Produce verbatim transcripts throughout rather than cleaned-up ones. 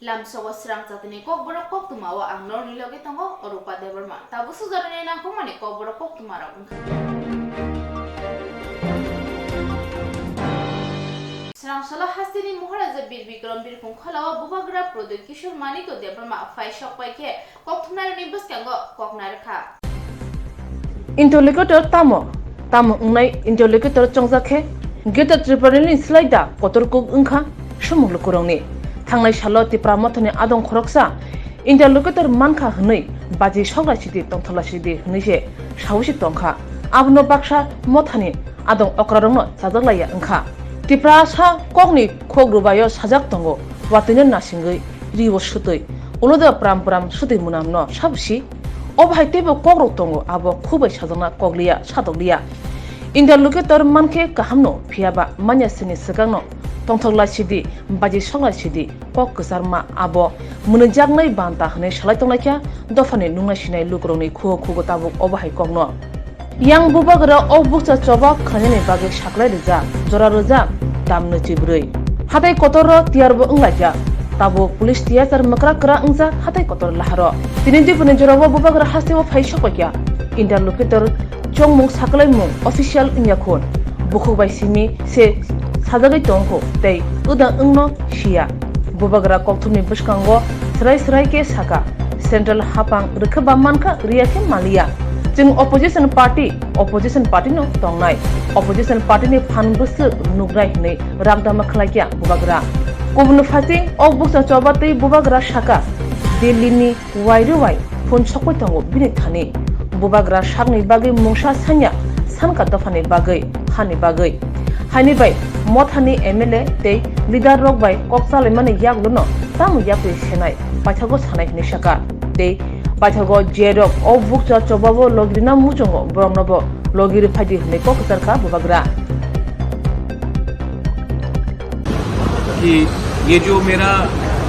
Lamsogo srang chatini kokborok koktwma o ang norni loge tongo Orupa Debbarma. Tabuk sujarni nangkukmani kokborok koktwma rok wngkha. Srang salo hasteni Maharaja Bir Bikram Birkhung kholao Bubagra Pradyut Kishore Manikya Debbarma phai sok pai khe kokthumnairokni bwskango kok narwkha. Interlocutor tamo? Tamo wngnai interlocutor chongjak khe? Greater Tipraland ni slai da kotor kuk wngkha sumung lukurokni. Thangnai salo Tipra Mothani adong khoroksa interlocutor mankha hwnwi baji soklai sidi tongthoklai sidi hwnwi se saui se tongkha. Abono baksa Mothani adong okrarokno chajaklaiya wngkha. Tiprasa kokni khok rwbaio sajak tongo, watwino nasingwi, rio sutwi, ulodo pram pram sutwi mwnamno sabusi. Obo hai teibo kokrok tongo, abo khubai sajakna kokliya, satokliya. Interlocutor mankhe kahamno, phiyaba manya sini swkangno tongthoklai sidi, baji soklai sidi, kok kwcharma abo mwnwijaknai banta hwnwi salai tonglaikha dophani nungnai sinai lukurokni khugo khugo tabuk obo hai kokno. Yang Bubagra o bukcha choba khwlainani bagwi saklai rijak, jora rijak, dam nwichibrwi. Hatai kotorro tiyarbo wnglaijak. Tabuk police tiyachar mwkra kwra wngjak hatai kotor laharo. Tini dipuni jorao Bubagra hasteo phai sokpaikha. Interlocutor chongmung saklaimung official wngya khun. Bukhuk bai simi se sajagwi tongkho tei wda wngno siya. Bubagra kokthumni bwskango swrai swrai khe saka, Central hapang rwkhe ba mankha, rwya khe maliya. Chwng opposition party, opposition party no tongnai. Opposition party ni phan bwswk nuknai hwnwi rakdama khlaikha Bubagra. Kubun phaising o bukcha choba tei Bubagra saka, Delhi ni wai rwai phone sokwi tongo bini thani. Bubagra sakni bagwi mungsa sanya, sanka dophani bagwi, hani bagwi. Haini bai Mothani M L A tei leader rok bai kok chalaimani yaklono tamo yakwi senai, paithago sanai hwnwi saka. Tei paithago je rok o bukcha chobao logirina muchungo boroknobo logiri phaidi hwnwi kok kwcharkha Bubagra. कि ये जो मेरा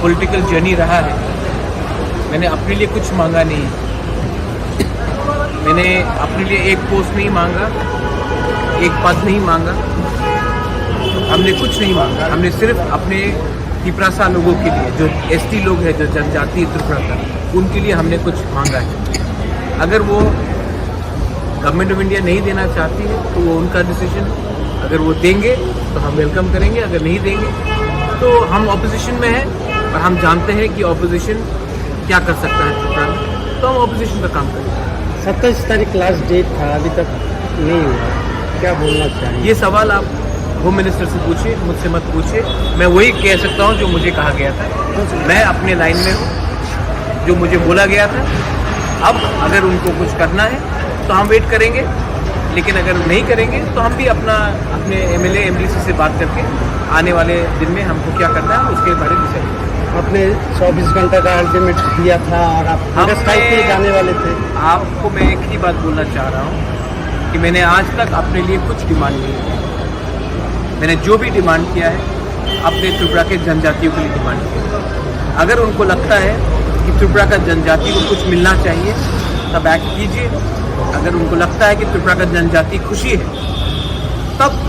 political journey रहा है, मैंने अपने लिए कुछ मांगा नहीं, मैंने अपने लिए एक पोस्ट नहीं मांगा, एक पद नहीं मांगा, हमने कुछ नहीं मांगा। हमने सिर्फ अपने तिपरासा लोगों के लिए, जो एसटी लोग हैं, जो जनजाति त्रिपुरा का, उनके लिए हमने कुछ मांगा है। अगर वो गवर्नमेंट ऑफ इंडिया नहीं देना चाहती है तो वो उनका डिसीजन है। अगर वो देंगे तो हम वेलकम करेंगे, अगर नहीं देंगे तो हम ऑपोजिशन में हैं, पर हम जानते हैं कि ऑपोजिशन क्या कर सकता है प्रोग्राम, तो हम ऑपोजिशन का काम करेंगे। सत्ताईस तारीख लास्ट डेट था, अभी तक नहीं हुआ, क्या बोलना चाहिए? ये सवाल आप होम मिनिस्टर से पूछिए, मुझसे मत पूछिए। मैं वही कह सकता हूँ जो मुझे कहा गया था। मैं अपने लाइन में हूँ, जो मुझे बोला गया था। अब अगर उनको कुछ करना है तो हम वेट करेंगे, लेकिन अगर नहीं करेंगे तो हम भी अपना, अपने एमएलए एमडीसी से बात करके आने वाले दिन में हमको क्या करना है उसके बारे में डिसाइड करेंगे। आपने चौबीस घंटा का अल्टीमेट दिया था और आप हमने स्ट्राइक पे जाने वाले थे। आपको मैं एक ही बात बोलना चाह रहा हूँ कि मैंने आज तक अपने लिए कुछ डिमांड नहीं किया। मैंने जो भी डिमांड किया है, अपने त्रिपुरा के जनजातियों के लिए डिमांड किया है। अगर उनको लगता है कि त्रिपुरा का जनजाति को कुछ मिलना चाहिए, तब एक्ट कीजिए। अगर उनको लगता है कि त्रिपुरा का जनजाति खुशी है, तब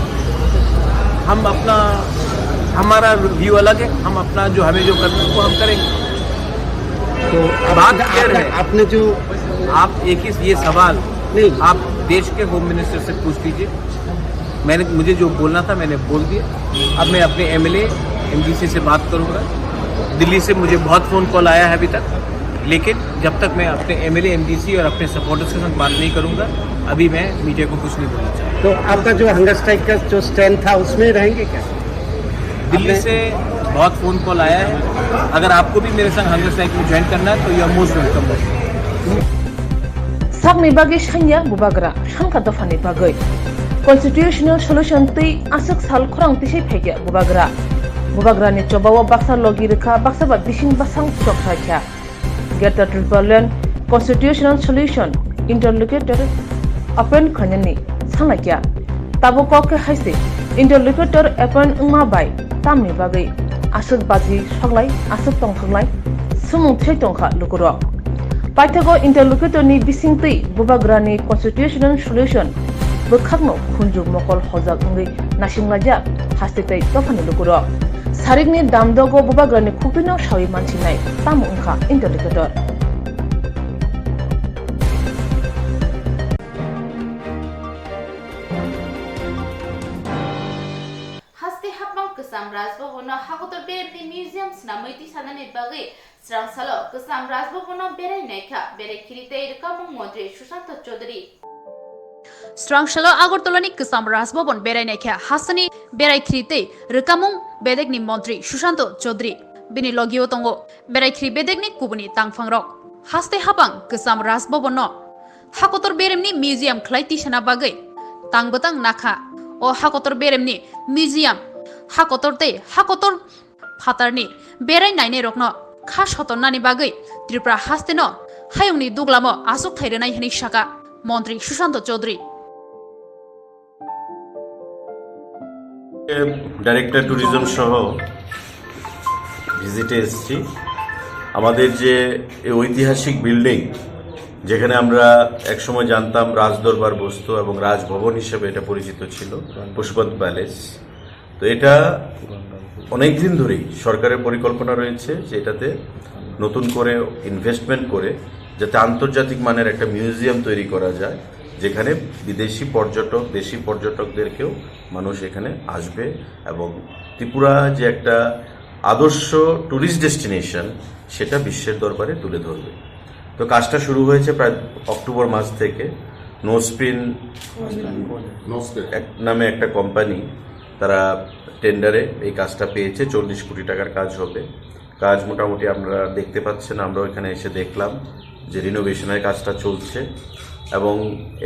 हम अपना, हमारा व्यू अलग है, हम अपना जो, हमें जो करना है वो हम करेंगे। तो आप, बात क्लियर है। आपने जो आप एक ही ये सवाल नहीं। आप देश के होम मिनिस्टर से पूछ लीजिए। मैंने, मुझे जो बोलना था मैंने बोल दिया। अब मैं अपने एमएलए एमडीसी से बात करूंगा। दिल्ली से मुझे बहुत फोन कॉल आया है अभी तक, लेकिन जब तक मैं अपने एमएलए एमडीसी और अपने सपोर्टर्स के साथ बात नहीं करूंगा, अभी मैं मीडिया को कुछ नहीं बोलना चाहता। तो आपका जो हंगर स्ट्राइक का जो स्टैंड था, उसमें रहेंगे क्या? दिल्ली से बहुत फोन कॉल आया है। अगर आपको भी मेरे संग हंगर स्ट्राइक में ज्वाइन करना है तो you are most welcome। Sakni bagwi sanya Bubagra, sanka dophani bagwi. Constitutional solution twi aswk sal khorang tisai phaikha Bubagra. Bubagrani chobao baksa logi rwkha, baksa ba bising basang chok khlaikha. Greater Tipraland Constitutional Solution Interlocutor appoint khlainani sanlaikha. Tabuk kok khe hai se interlocutor appoint wngma bai tamni bagwi aswk baji soklai, aswk tongthoklai swmung thai tongkha lukurok. Paithago interlocutor ni bising twi Bubagra ni Constitutional Solution bwkhakno khunju mokol hojak wngwi naisinglaijak haste tei dophani lukurok. Tharikni damdogo bubagrani khuktuino sawi mansinai, tamo wngkha interlocutor. Haste hapang Kwcham Rajbhabono hakotor beremni museum swnamwi tisanani bagwi Srangsalo Kwcham Rajbhabono berai naikha berai khiri tei rwkamung montri Sushanta Chaudhary. Srangsalo Agartalani Kwcham Rajbhaban berai naikha hasteni berai khiri tei rwkamung bedekni montri Sushanta Chaudhary. Bini logio tongo berai khiri bedekni kubuni tangphangrok. Haste hapang Kwcham Rajbhabanno hakotor beremni museum khlai tisana bagwi tang bwtang nakha. O hakotor beremni museum hakotor tei hakotor phatarni berai nainairokno kha sotonnani bagwi Tripura hasteno hayungni duglamo achukthai rwnai hwnwi sakha Montri Sushanta Chaudhary. Director tourism সহ ভিজিটে এসেছি। আমাদের যে এই ঐতিহাসিক বিল্ডিং, যেখানে আমরা একসময় জানতাম রাজদরবার বসতো এবং রাজভবন হিসেবে এটা পরিচিত ছিল, পুষ্পত প্যালেস। তো এটা অনেক দিন ধরেই সরকারের পরিকল্পনা রয়েছে যে এটাতে নতুন করে ইনভেস্টমেন্ট করে যাতে আন্তর্জাতিক মানের একটা মিউজিয়াম তৈরি করা যায়, যেখানে বিদেশি পর্যটক, দেশি পর্যটকদেরকেও মানুষ এখানে আসবে এবং ত্রিপুরা যে একটা আদর্শ ট্যুরিস্ট ডেস্টিনেশন, সেটা বিশ্বের দরবারে তুলে ধরবে। তো কাজটা শুরু হয়েছে প্রায় অক্টোবর মাস থেকে। নোসপিন এক নামে একটা কোম্পানি, তারা টেন্ডারে এই কাজটা পেয়েছে। চল্লিশ কোটি টাকার কাজ হবে। কাজ মোটামুটি আপনারা দেখতে পাচ্ছেন, আমরাও এখানে এসে দেখলাম যে রিনোভেশনের কাজটা চলছে এবং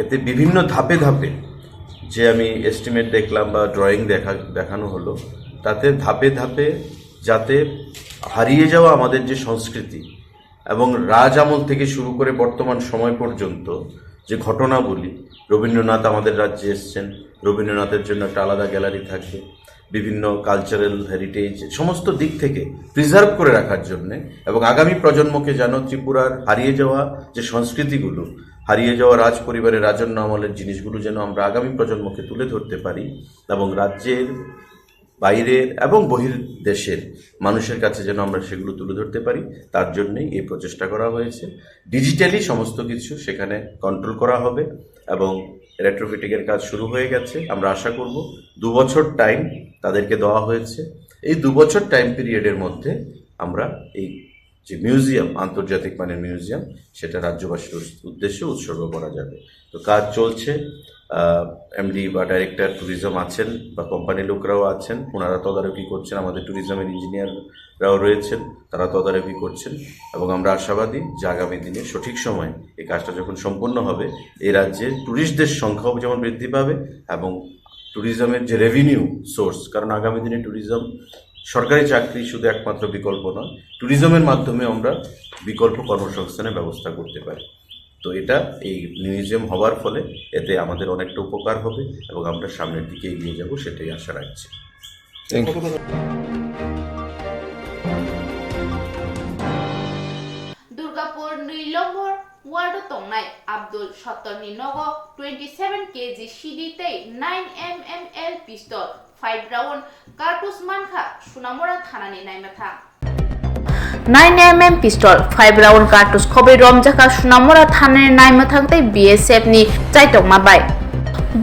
এতে বিভিন্ন ধাপে ধাপে যে আমি এস্টিমেট দেখলাম বা ড্রয়িং দেখা দেখানো হলো, তাতে ধাপে ধাপে যাতে হারিয়ে যাওয়া আমাদের যে সংস্কৃতি এবং রাজ আমল থেকে শুরু করে বর্তমান সময় পর্যন্ত যে ঘটনাবলী, রবীন্দ্রনাথ আমাদের রাজ্যে এসছেন, রবীন্দ্রনাথের জন্য একটা আলাদা গ্যালারি থাকবে, বিভিন্ন কালচারাল হেরিটেজ সমস্ত দিক থেকে প্রিজার্ভ করে রাখার জন্যে এবং আগামী প্রজন্মকে যেন ত্রিপুরার হারিয়ে যাওয়া যে সংস্কৃতিগুলো, হারিয়ে যাওয়া রাজ পরিবারের রাজন্য আমলের জিনিসগুলো যেন আমরা আগামী প্রজন্মকে তুলে ধরতে পারি এবং রাজ্যের বাইরের এবং বহির দেশের মানুষের কাছে যেন আমরা সেগুলো তুলে ধরতে পারি, তার জন্যই এই প্রচেষ্টা করা হয়েছে। ডিজিটালি সমস্ত কিছু সেখানে কন্ট্রোল করা হবে এবং রেট্রোফিটিংয়ের কাজ শুরু হয়ে গেছে। আমরা আশা করব, দু বছর টাইম তাদেরকে দেওয়া হয়েছে। এই দু বছর টাইম পিরিয়ডের মধ্যে আমরা এই যে মিউজিয়াম, আন্তর্জাতিক মানের মিউজিয়াম, সেটা রাজ্যবাসীর উস- উদ্দেশ্যে উৎসর্গ করা যাবে। তো কাজ চলছে। এমডি বা ডাইরেক্টর ট্যুরিজম আছেন বা কোম্পানির লোকরাও আছেন, ওনারা তদারকি করছেন, আমাদের ট্যুরিজমের ইঞ্জিনিয়াররাও রয়েছেন, তারা তদারকি করছেন এবং আমরা আশাবাদী যে আগামী দিনে সঠিক সময়ে এই কাজটা যখন সম্পূর্ণ হবে, এই রাজ্যে ট্যুরিস্টদের সংখ্যাও যেমন বৃদ্ধি পাবে এবং ট্যুরিজমের যে রেভিনিউ সোর্স, কারণ আগামী দিনে ট্যুরিজম সরকারি চাকরি শুধু একমাত্র বিকল্প নয়, ট্যুরিজমের মাধ্যমে আমরা বিকল্প কর্মসংস্থানের ব্যবস্থা করতে পারি। তো এটা এই মিউজিয়াম হওয়ার ফলে এতে আমাদের অনেকটা উপকার হবে এবং আমরা সামনের দিকে এগিয়ে যাব, সেটাই আশা রাখছি। Thank you. Durgapur nui lombor ward o tongnai Abdul Sottor ni nogo twenty seven kg C D tei nine M M L pistol, five round cartridge mankha Sunamura thana ni naimathang. Nine M M pistol, five round cartridge khobwi romjakha Sunamura thana ni naimathang tei B S F ni chaitokma bai.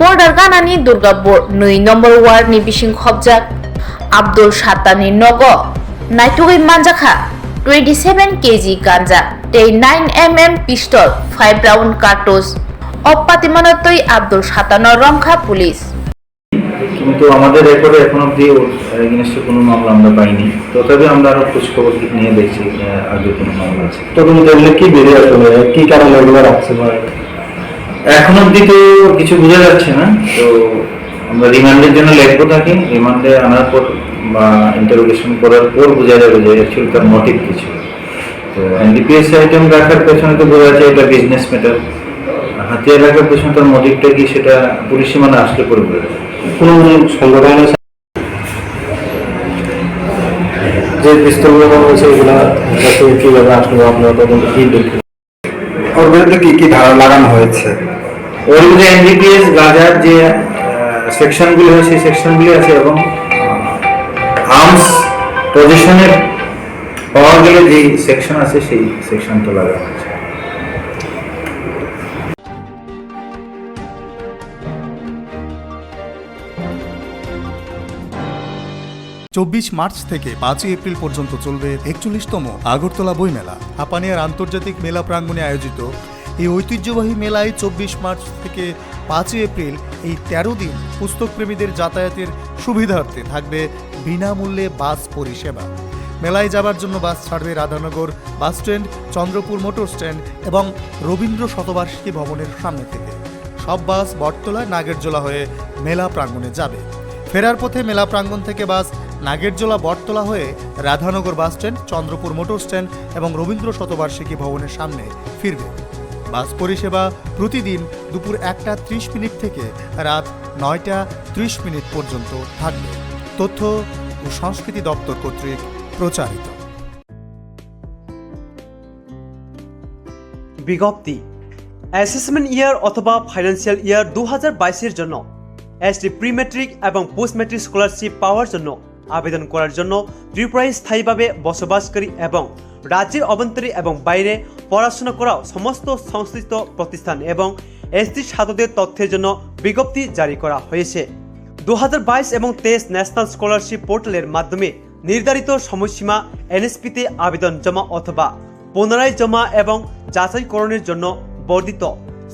Border gana ni Durgapur nui number ward ni bising khobjak Abdul Sattar ni nogo naithogwi manjakha twenty seven kg ganja tei nine M M pistol, five round cartridge. O patimano twi Abdul Sattar no romkha police. কিন্তু আমাদের রেকর্ডে এখন অবধি ওর এগেনস্টে কোনো মামলা আমরা পাইনি। তথাপি আমরা আরও খোঁজখবর নিয়ে দেখছি আহ, আগে কোনো মামলা আছে। তদন্ত করলে কি বেরিয়ে আসবে, কি কারণে এগুলো রাখছে বা? এখন অবধি তো কিছু বোঝা যাচ্ছে না। তো আমরা রিমান্ডের জন্য লেখবো তাকে। রিমান্ডে আনার পর বা ইন্টারোগেশন করার পর বোঝা যাবে যে অ্যাকচুয়ালি তার মোটিভ কিছু। তো এনডিপিএস আইটেম রাখার পেছনে তো বোঝা যাচ্ছে এটা বিজনেস ম্যাটার। হাতিয়ার রাখার পেছনে তার মোটিভটা কি, সেটা পুলিশি মানে আসলে পরে বোঝা যাবে। কোনো সংগঠনের যে পিস্তলগুলো রয়েছে, এগুলো কীভাবে আসলো, আপনারা তদন্ত কী দেখলেন? ওর বিরুদ্ধে কী কী ধারা লাগানো হয়েছে? ওর বিরুদ্ধে এনডিপিএস গাজার যে সেকশনগুলি হয়, সেই সেকশনগুলি আছে এবং আর্মস পজিশনের পাওয়া গেলে যে সেকশন আছে, সেই সেকশনটা লাগানো আছে। চব্বিশ মার্চ থেকে পাঁচই এপ্রিল পর্যন্ত চলবে একচল্লিশতম আগরতলা বইমেলা। হাপানিয়ার আন্তর্জাতিক মেলা প্রাঙ্গণে আয়োজিত এই ঐতিহ্যবাহী মেলায় চব্বিশ মার্চ থেকে পাঁচই এপ্রিল এই তেরো দিন পুস্তকপ্রেমীদের যাতায়াতের সুবিধার্থে থাকবে বিনামূল্যে বাস পরিষেবা। মেলায় যাবার জন্য বাস ছাড়বে Radhanagar bus stand, Chandrapur motor stand এবং রবীন্দ্র শতবার্ষিকী ভবনের সামনে থেকে। সব বাস বটতলা নাগেরজোলা হয়ে মেলা প্রাঙ্গণে যাবে। ফেরার পথে মেলা প্রাঙ্গণ থেকে বাস নাগেরজোলা বটতলা হয়ে Radhanagar bus stand, Chandrapur motor stand এবং রবীন্দ্র শতবার্ষিকী ভবনের সামনে ফিরবে। বাস পরিষেবা প্রতিদিন দুপুর একটা ত্রিশ মিনিট থেকে রাত নয়টা ত্রিশ মিনিট পর্যন্ত থাকবে। তথ্য ও সংস্কৃতি দপ্তর কর্তৃক প্রচারিত। বিজ্ঞপ্তি। অ্যাসেসমেন্ট ইয়ার অথবা ফাইন্যান্সিয়াল ইয়ার দু হাজার বাইশের জন্য এসটি প্রি ম্যাট্রিক এবং পোস্ট ম্যাট্রিক স্কলারশিপ পাওয়ার জন্য আবেদন করার জন্য ত্রিপুরায় স্থায়ীভাবে বসবাসকারী এবং রাজ্যের অভ্যন্তরে এবং বাইরে পড়াশোনা করা সমস্ত সংশ্লিষ্ট প্রতিষ্ঠান এবং এসটি ছাত্রদের তথ্যের জন্য বিজ্ঞপ্তি জারি করা হয়েছে। দু হাজার বাইশ এবং তেইশ ন্যাশনাল স্কলারশিপ পোর্টালের মাধ্যমে নির্ধারিত সময়সীমা এনএসপিতে আবেদন জমা অথবা পুনরায় জমা এবং যাচাইকরণের জন্য বর্ধিত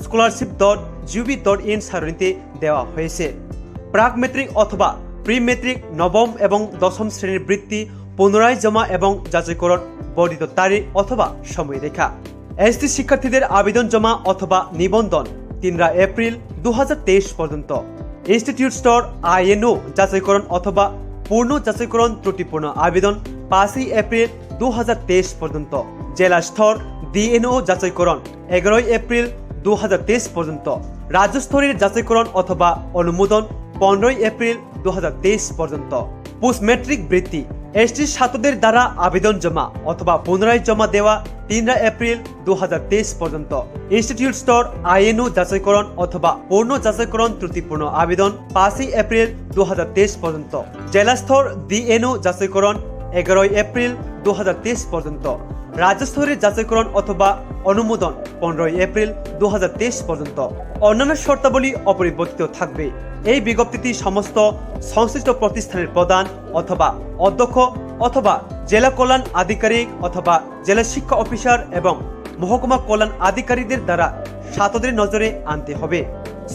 scholarship dot G O V dot in সারণীতে দেওয়া হয়েছে। প্রাক মেট্রিক অথবা প্রি মেট্রিক নবম এবং দশম শ্রেণীর বৃত্তি পুনরায় জমা এবং যাচাইকরণ বর্ধিত তারিখ অথবা সময়রেখা। এসটি শিক্ষার্থীদের আবেদন জমা অথবা নিবন্ধন তিনরা এপ্রিল দু পর্যন্ত। ইনস্টিটিউট স্তর আইএনও যাচাইকরণ অথবা পূর্ণ যাচাইকরণ ত্রুটিপূর্ণ আবেদন পাঁচই এপ্রিল দু পর্যন্ত। জেলা স্তর ডিএনও যাচাইকরণ এগারোই এপ্রিল দু পর্যন্ত। রাজ্য স্তরের যাচাইকরণ অথবা অনুমোদন পনেরোই এপ্রিল দু পর্যন্ত। পোস্ট ম্যাট্রিক বৃত্তি এসটি ছাত্রদের দ্বারা আবেদন জমা অথবা পুনরায় জমা দেওয়া তিনরা এপ্রিল দু পর্যন্ত। ইনস্টিটিউট স্তর আইএনও যাচাইকরণ অথবা পূর্ণ যাচাইকরণ ত্রুটিপূর্ণ আবেদন পাঁচই এপ্রিল দু পর্যন্ত। জেলা স্তর ডিএনও যাচাইকরণ এগারোই এপ্রিল দু পর্যন্ত। রাজ্য স্তরের যাচাইকরণ অথবা অনুমোদন পনেরোই এপ্রিল দু পর্যন্ত। অন্যান্য শর্তাবলী অপরিবর্তিত থাকবে। এই বিজ্ঞপ্তিটি সমস্ত সংশ্লিষ্ট প্রতিষ্ঠানের প্রধান অথবা অধ্যক্ষ অথবা জেলা কল্যাণ আধিকারিক অথবা জেলা শিক্ষা অফিসার এবং মহকুমা কল্যাণ আধিকারিকদের দ্বারা ছাত্রদের নজরে আনতে হবে।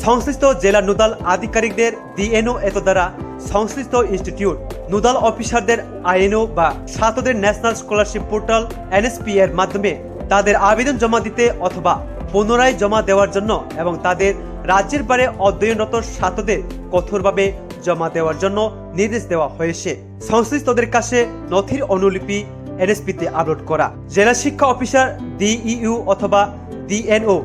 সংশ্লিষ্ট জেলা নোডাল আধিকারিকদের ডিএনও এত দ্বারা সংশ্লিষ্ট ইনস্টিটিউট নোডাল অফিসারদের আইএনও বা ছাত্রদের ন্যাশনাল স্কলারশিপ পোর্টাল এনএসপি এর মাধ্যমে তাদের আবেদন জমা দিতে অথবা পুনরায় জমা দেওয়ার জন্য এবং তাদের রাজ্যের বাইরে অধ্যয়নরত ছাত্রদের কঠোরভাবে জমা দেওয়ার জন্য নির্দেশ দেওয়া হয়েছে। সংশ্লিষ্টদের কাছে নথির অনুলিপি এনএসপিতে আপলোড করা। জেলা শিক্ষা অফিসার ডিইউ অথবা ডিএনও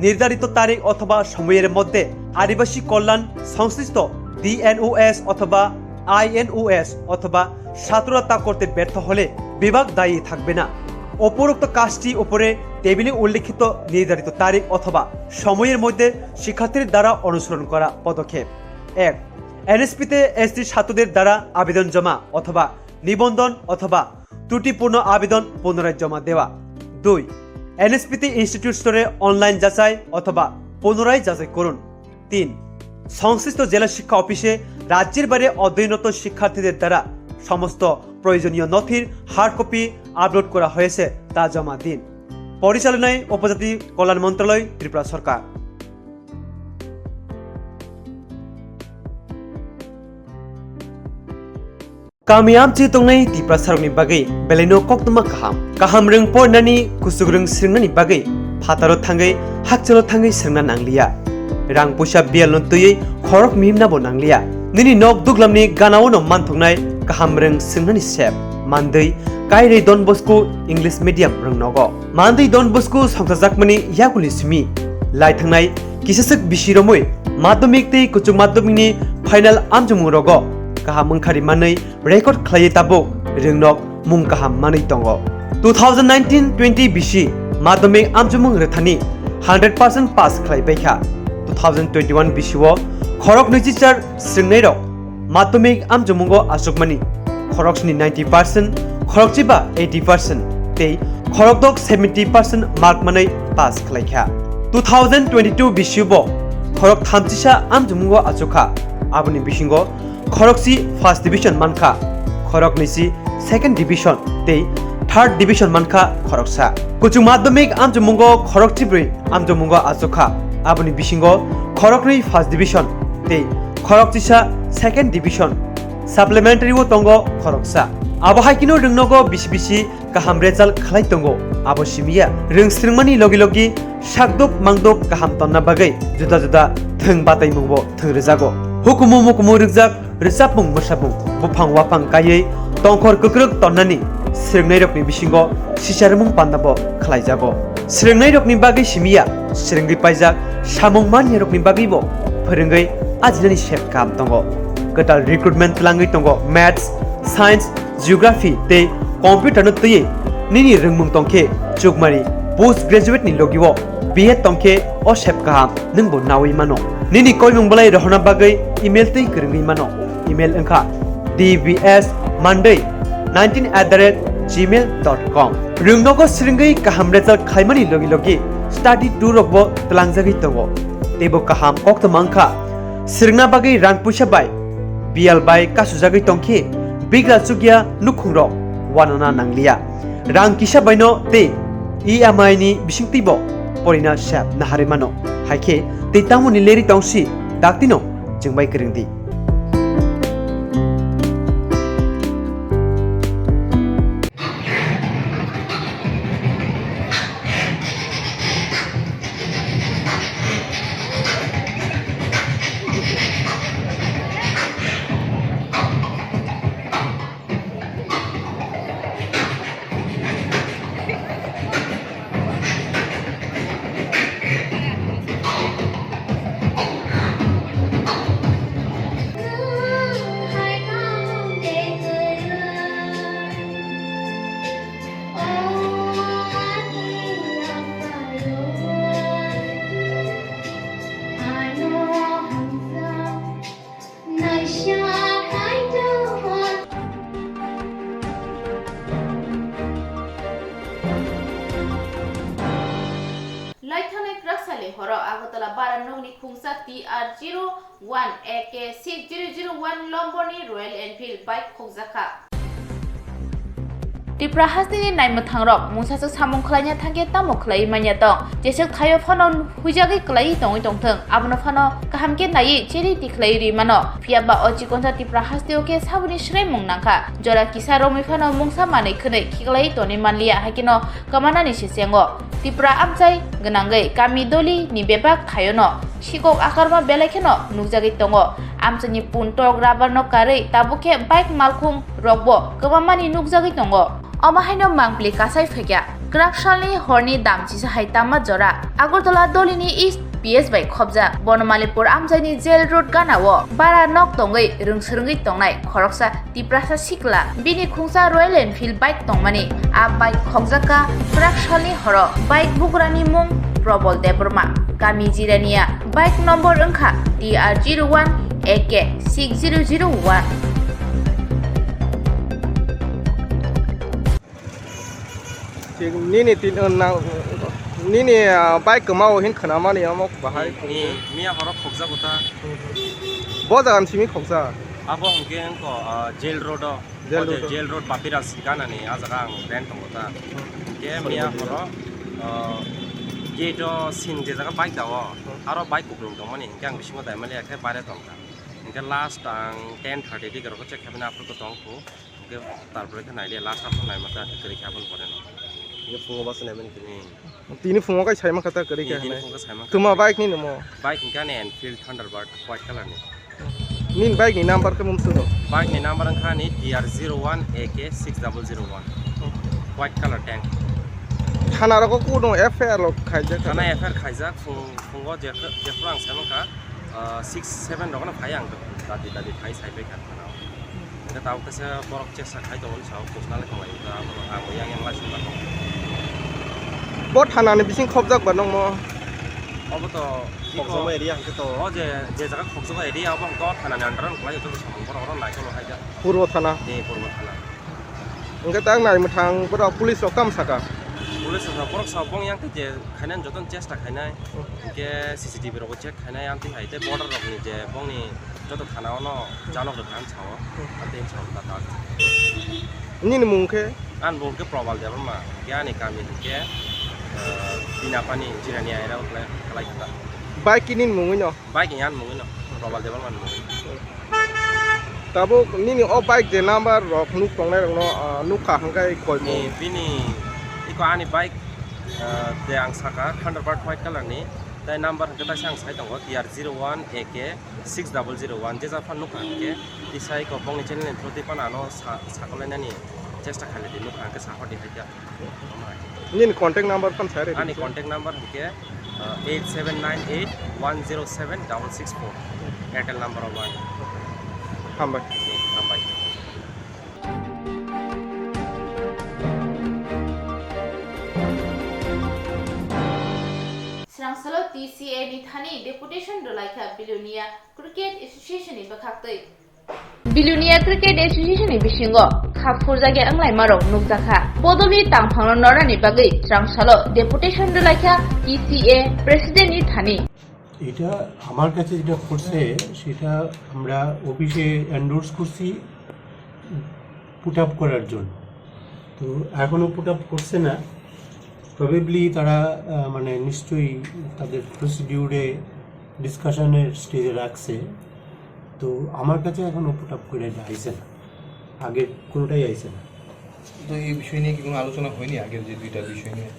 নির্ধারিত তারিখ অথবা সময়ের মধ্যে আদিবাসী কল্যাণ সংশ্লিষ্ট ডিএনওএস অথবা আইএনওএস অথবা ছাত্ররা তা করতে ব্যর্থ হলে বিভাগ দায়ী থাকবে না। উপরোক্ত কাজটি উপরে টেবিলে উল্লেখিত নির্ধারিত তারিখ অথবা সময়ের মধ্যে শিক্ষার্থীর দ্বারা অনুসরণ করা পদক্ষেপ। এক, এনএসপিতে এসটি ছাত্রদের দ্বারা আবেদন জমা অথবা নিবন্ধন অথবা ত্রুটিপূর্ণ আবেদন পুনরায় জমা দেওয়া। দুই, এনএসপিতে ইনস্টিটিউট স্তরে অনলাইন যাচাই অথবা পুনরায় যাচাই করুন। তিন, সংশ্লিষ্ট জেলা শিক্ষা অফিসে রাজ্যের বাইরে অধ্যয়নরত শিক্ষার্থীদের দ্বারা সমস্ত প্রয়োজনীয় নথির হার্ড কপি আপলোড করা হয়েছে, তা জমা দিন। পরিচালনায় উপজাতি কল্যাণ মন্ত্রণালয়, ত্রিপুরা সরকার। Kami amchi tongnai Tiprasarokni bagwi belaino koktwma kaham. Kaham rwng pornani, kuchuk rwng swrwngnani bagwi phataro thangwi, hakchalo thangwi swrwngna nangliya. Rang puisa biyalno twiwi khorok mihimnabo nangliya. Nini nok duglamni ganaono manthoknai kaham rwng swrwngnani sep. Mandwi, Kairwi Don Bosco English Medium rwng nogo. Mandwi Don Bosco songchajakmani yakulni simi lai thangnai kisaswk bisi romwi madhyamik tei kuchuk madhyamikni final amchomung rogo kaham wngkha ri manwi record khlaiwi tabuk rwngnok mung kaham manwi tongo. Two thousand nineteen twenty bisi madhyamik amchomung rwthani hundred percent pass khlai paikha. Two thousand twenty-one bisio khorok nwichichar swrwngnairok madhyamik amchomungo achukmani khoroksni ninety percent, khorokchiba eighty percent tei khorokdok seventy percent mark manwi pass khlaikha. Two thousand twenty-two bisiubo khorok thamchisa amchukmungo achukha, aboni bisingo khorokchi first division mankha, khoroknwisi second division tei third division mankha khoroksa. Kuchuk madhyamik amchukmungo khorokchibrwi amchukmungo achukha, aboni bisingo khoroknwi first division tei khorokchisa second division. Supplementary o tongo khoroksa. Abo hai kheno rwngnogo bisi bisi kaham result khlai tongo, abo simiya rwng swrwngmani logi logi sakduk mangduk kaham tonna bagwi juda juda thwng bataimungbo thwng rwjago. Hukumu mukumu rwkjak rwchapmung mwsapmung buphang waphang kaiwi tongkhor kwkrwk tonnani swrwngnairokni bisingo sicharwmung pandabo khlaijago. Swrwngnairokni bagwi simiya swrwngwi paijak samung maniyarokni bagwibo phwrwngwi ajinani sep kaham tongo. Kwtal recruitment twlangwi tongo maths, science, geography tei computer no twiwi nini rwngmung tongkhe chukmani post graduate ni logi o B Ed tongkhe o sep kaham nwngbo nawi mano. Nini koimung bolai rohorna bagwi email twi kwrwngwi mano. Email wngkha D B S Monday nineteen at the rate gmail dot com. Rwngnogo swrwngwi kaham result khlaimani logi logi study tour rokbo twlangjagwi tongo. Teibo kaham koktwma wngkha swrwngna bagwi rang puisa bai biyal bai kasujagwi tongkhe bigra chukya nukhungrok wanana nangliya. Rang kisa baino tei E M I ni bisingtwibo porina sep naharwi mano. Haikhe tei tamoni leri tongsi daktino chwngbai kwrwngdi. Laithanai kwrak salni horo Agartala bara nokni khungsa T R zero one A K six zero zero one lomborni Royal Enfield bike khokjakha. Tipra hasteni naimwthangrok mungsaswk samung khlaina thangkhe tamo khlaiwi manya tong? Jeswk thaio phano huijagwi kwlaiwi tongwi tongthwng, abono phano kaham khe naiwi cherwi tikhlaiwi rwi mano. Phiyaba o chikonsa Tipra hasteo khe saboni swraimung nangkha. Jora kisa romwi phano mungsa manwi khwnwi khiklaiwi tonwi manliya, haikheno kwmanani sesengo Tipra amchai gwnangwi kami doli ni bebak thaiono sikok akarma belai kheno nukjagwi tongo. Amchaini puntok rubber no karwi tabuk khe bike malkhung rokbo kwbangmani nukjagwi tongo. Omo haino mangpili kasai phaikha kwrak salni horni dam chisa hai tama jora Agartala dolini East P S bai khobjak Bonomalipur amchaini jail road gana o bara nok tongwi rwng swrwngwi tongnai khoroksa Tiprasa sikla, bini khungsa Royal Enfield bike tongmani. A bike khokjakha kwrak salni horo. Bike bugrani mung Probol Debbarma, kami Jirania. Bike number wngkha T R zero one A K six zero zero one. Chik nini tin, uh, na, nini, uh, bike kwmao hin khwnamani omo bahai. Ni, ni, miya horo khokjago ta. Bo jaga ni simi khoksa? Abo hwnkhe wngkha, uh, jail road o. Jail O je road o. Jail road Papiraj ganani ah jaga ang rent tongo ta. Hwnkhe miya horo, uh, gate o sin je jaga bike dao. Aro bike kuplung tongmani hwnkhe ang bisingo daimani khe bare tongkha. Hwnkhe last ang ten thirty diga rogo check khaimani aphuru tongkhu. Hwnkhe tarpore khe naile last aphuru naimata hwnkhe kwrwi khe aboni pore no. Hwnkhe phungo basa naimani kwrwi. Hmm. Tini phungo kai saima kha ta kwrwi khe. Tini phungo saima kha. Tuma bike ni nimo? Bike hwnkhe ani Enfield Thunderbird white colour ni. Nini bike ni number khe mumsu do? Bike ni number wngkha ani T R zero one A K six double zero one. White colour tank. Thana rogo kuno F I R lo khaijak. Thana F I R khaijak phung, phungo je, jephuru ang saimang kha. Ah, six seven rokno phai ang dadi dadi phai sai pai kha thana o. Hwnkhe tabuk kaisa borok chesa khai tongo sao personal khlai ta abo ang yang yang lai sung kha. Bo thana ni bising khobjak ba nongmo? Obo to Khokjokma area hwnkhe to? O je, je jaga Khokjokma area, abo hwnkhe o thanani under o wng khlai, joto samung borok oro naikhe no hai kha. Purbo thana. Ni Purbo thana. Hwnkhe tak nai mwthang borok police rok tamo saka? Police rok borok sa bong yang tei je khainani jotono chesta khainai. Hmm. Hwnkhe C C T V rok bo check khainai, amtwi hai tei border rok ni je bongni joto thana ono janok rwkha ang sao. Hmm. Amtwi ang sao ta ta. Nini mung khe? Ani mung khe Probal Debbarma, hwnkhe ani kami hwnkhe, eh, Binapani, Jirani Aira, khlai, khlai kha. Bike nini mungwi no? Bike ni ani mungwi no, Probal Debbarma ni mungwi. Tabuk nini o bike je number rok nuk tongnai rok no, ah, nukha hwnkhe koi mung? Ni bini iko ani bike, eh, je ang saka Thunderbird white color ni, tei number hwnkhe taisa ang sai tongo T R zero one A K six double zero one, je jaga phano nukha hwnkhe tisa iko bongni channel ni through twi phano ano sa-, sakolainani chesta khailai di, nukha hwnkhe sahordi hai kha. Nini contact number phano sai rw di. Ani contact number hwnkhe, uh, eight seven nine eight one zero seven double six four, Airtel number o bai. Hambai. Hambai. Swrangsalo T C A ni thani deputation rwlaikha Bilonia Cricket Association ni bwkhaktwi. Bilonia Cricket Association ni bisingo kha phurjakya wnglaima rok nukjakha. Bodolni tangphangno nornani bagwi Swrangsalo deputation rwlaikha T C A president ni thani. এটা আমার কাছে যেটা পড়ছে, সেটা আমরা অফিসে এন্ডোর্স করছি put up করার জন্য। তো এখনো পুট আপ করছে না, প্রবেবলি তারা, আহ, মানে, নিশ্চয়ই তাদের প্রসিডিউরে ডিসকাশনের স্টেজে রাখছে। তো আমার কাছে এখনো পুট আপ করে এটা আইছে না, আগের কোনোটাই আইছে না। তো এই বিষয় নিয়ে কি কোনো আলোচনা হয়নি, আগের যে দুইটা বিষয় নিয়ে?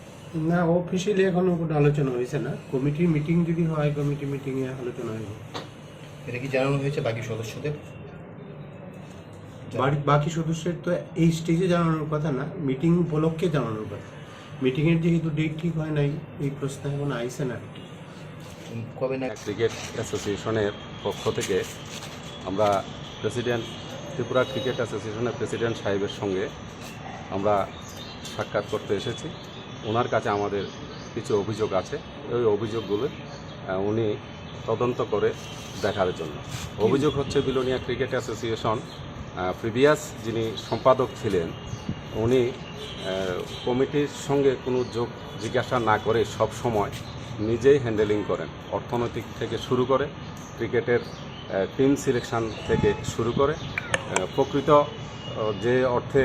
না, অফিসিয়ালি এখনো কোনো আলোচনা হয়েছে না। কমিটির মিটিং যদি হয়, কমিটি মিটিংয়ে আলোচনা হইব। এটা কি জানানো হয়েছে বাকি সদস্যদের? বাকি, বাকি সদস্যের তো এই স্টেজে জানানোর কথা না, মিটিং উপলক্ষে জানানোর কথা। মিটিংয়ের যেহেতু ডেট ঠিক হয় নাই, এই প্রশ্ন এখনো আইছে না। কবে না? ক্রিকেট অ্যাসোসিয়েশনের পক্ষ থেকে আমরা প্রেসিডেন্ট, ত্রিপুরা ক্রিকেট অ্যাসোসিয়েশনের প্রেসিডেন্ট সাহেবের সঙ্গে আমরা সাক্ষাৎ করতে এসেছি। ওনার কাছে আমাদের কিছু অভিযোগ আছে, ওই অভিযোগগুলো, আহ, উনি তদন্ত করে দেখার জন্য। অভিযোগ হচ্ছে বিলোনিয়া ক্রিকেট অ্যাসোসিয়েশন, আহ, প্রিভিয়াস যিনি সম্পাদক ছিলেন, উনি, আহ, কমিটির সঙ্গে কোনো যোগ জিজ্ঞাসা না করে সব সময় নিজেই হ্যান্ডেলিং করেন, অর্থনৈতিক থেকে শুরু করে ক্রিকেটের, আহ, টিম সিলেকশন থেকে শুরু করে, আহ, প্রকৃত, আহ, যে অর্থে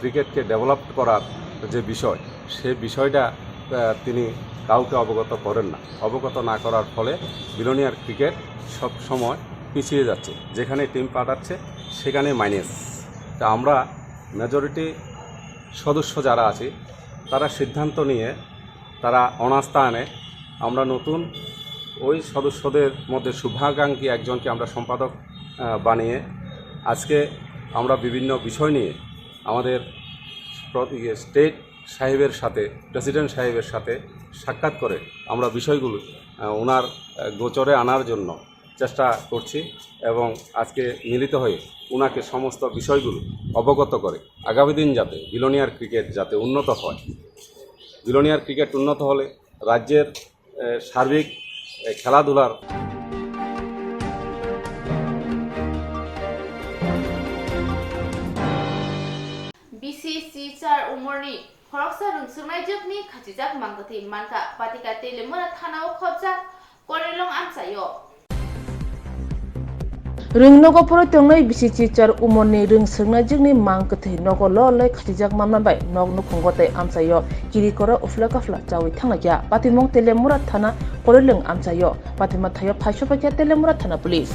ক্রিকেটকে ডেভেলপ করার যে বিষয়, সে বিষয়টা, আহ, তিনি কাউকে অবগত করেন না। অবগত না করার ফলে বিলোনিয়ার ক্রিকেট সব সময় পিছিয়ে যাচ্ছে। যেখানে টিম পাঠাচ্ছে, সেখানে মাইনাস। তা আমরা মেজরিটি সদস্য যারা আছি, তারা সিদ্ধান্ত নিয়ে তারা অনাস্থা আনে। আমরা নতুন ওই সদস্যদের মধ্যে শুভাকাঙ্ক্ষী একজনকে আমরা সম্পাদক, আহ, বানিয়ে আজকে আমরা বিভিন্ন বিষয় নিয়ে আমাদের প্র-, ইয়ে, স্টেট সাহেবের সাথে, প্রেসিডেন্ট সাহেবের সাথে সাক্ষাৎ করে আমরা বিষয়গুলো, আহ, ওনার, আহ, গোচরে আনার জন্য চেষ্টা করছি এবং আজকে মিলিত হয়ে ওনাকে সমস্ত বিষয়গুলো অবগত করে আগামী দিন যাতে বিলোনিয়ার ক্রিকেট যাতে উন্নত হয়, বিলোনিয়ার ক্রিকেট উন্নত হলে রাজ্যের, এ, সার্বিক, এ, খেলাধুলার B C C char umorni khoroksa rwngswknai jwkni khachijak mangkwthwi mankha Patika Telemura thanao khopjak Korelong amchaio. Rwng nogo phoro tongnai bisi chichar umorni rwng swrwngna jwkni mang kwthwi nogo lolai khachijak manma bai nok nukhungo tei amchaio kiri koro uphla kaphla chawi thanglaikha. Patimung Telemura thana Korelong amchaio. Patima thaio phaisopaikha Telemura thana police.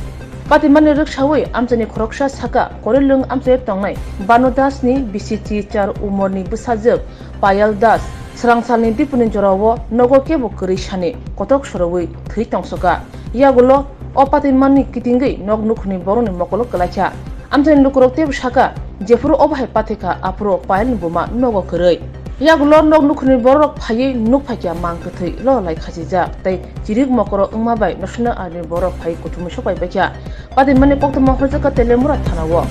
Patimani rwksawi amchaini khoroksa saka Korelong amchaio tongnai Banu Das ni bisi chichar umorni bwsajwk Payal Das, swrangsalni dipuni jorao nogo kebo kwrwi sani kotok sorowi thwi tongsoka. Yagulo o patimani kitingwi nok nukhungni borokni mokolo kwlaikha. Amchaini lukurok teibo saka, jephuru obo hai pathikha, aphuru Payalni buma nogo kwrwi. Yagulo nok nukhungni borok phaiwi nukphaikha mang kwthwi lolai khachijak tei chirik mokoro wngma bai nosino ani borok phai kuthumwi sokpaibaikha. Patimani koktwma horjakha Telemura thanao.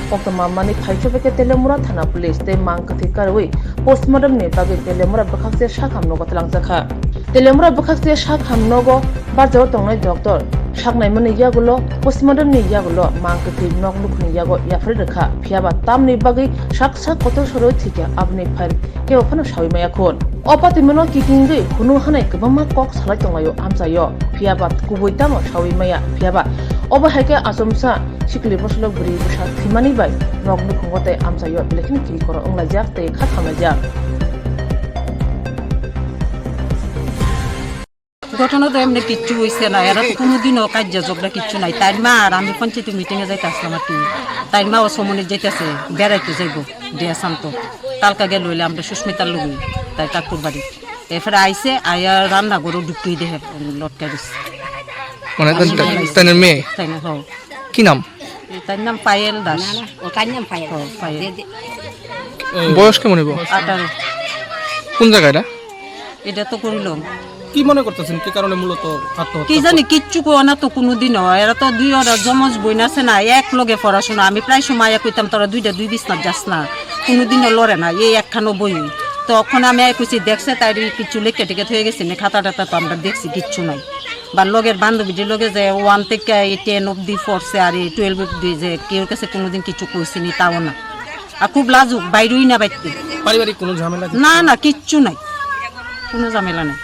Koktwma mani phaichobakhe Telemura thana police tei mang kwthwi karwi postmortem ni bagwi Telemura bwkhakse sakham nogo twlangjakha. Telemura bwkhakse sakham nogo Barjao tongnai doctor saknaimani yagulo, postmortem ni yagulo mang kwthwi nok nukhungni yago yapharwi rwkha, phiyaba tamni bagwi sak sak kotor soro thwikha, aboni file kebo phano sawi maya khun. O patimano kikingwi hunu hanai kwbangma kok salai tonglaio amchaio, phiyaba kubui tamo sawi maya, phiyaba obo hai khe achomsa sikli bosolo bwrwi bwsa thwimani bai nok nukhungo tei amchaio belai kheno kiri koro wnglaijak tei kha thamlaijak. ঘটনা তো এমনি কিচ্ছু হইছে না, এরা তো কোনোদিনও কাজ ঝগড়া কিচ্ছু নাই। তার মা আর আমি পঞ্চায়েত মিটিং এ যাইতে আসলাম আর কি, তার মা ও সমনে যাইতেছে, বেড়াইতে যাইবো, ডে শান্ত। কালকা গেল হইলে আমরা সুস্মিতার লগে, তাই কাকুর বাড়ি। এরপরে আইসে, আয়া রান্না করে ঢুকিয়ে দেহে লটকা দিস। মানে তাই, তাই, তাই না মেয়ে? তাই না, হ্যাঁ। কি নাম? তার নাম পায়েল দাস। না, না, ও তার নাম পায়েল। ও, পায়েল। যে, যে বয়স কেমন হইব? আঠারো। কোন জায়গা এটা? এটা তো করিলাম। কি মনে করতেছেন, কি কারণে মূলত আত্মহত্যা কি জানি, করে? কিচ্ছু কয় না তো কোনোদিনও। এরা তো দুই ওরা জমজ বোন আছে না, এক লগে পড়াশোনা। আমি প্রায় সময় এক কইতাম, "তোরা দুইটা দুই বিছনাত যাস না।" কোনোদিনও লড়ে না, এই একখানো বই। তখন আমি এক কইছি, "দেখছে, তাই কিছু লেখা টেখা হয়ে গেছে নি, খাতা টাতা তো আমরা দেখছি, কিচ্ছু নাই।" বা লগের বান্ধবীটির লগে যে ওয়ান থেকে এই টেন অবধি পড়ছে, আর এই টুয়েলভ অবধি যে কেউর কাছে কোনোদিন কিছু কইছি নি, তাও না। আর খুব লাজুক, বাইরেই না বাইতে। পারিবারিক কোনো ঝামেলা? না, না, কিচ্ছু নাই, কোনো ঝামেলা নাই।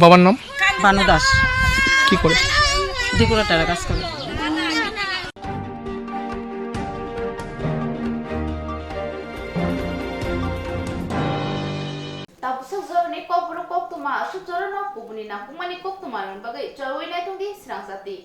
বাবার নাম? বানু দাস। কি করে? ডেকোরেটরে কাজ করে। Tabuk suk jorani kokborok koktwma, aswk jorano kubuni nangkukmani koktwma rwna bagwi chorwi naitongdi srang jati.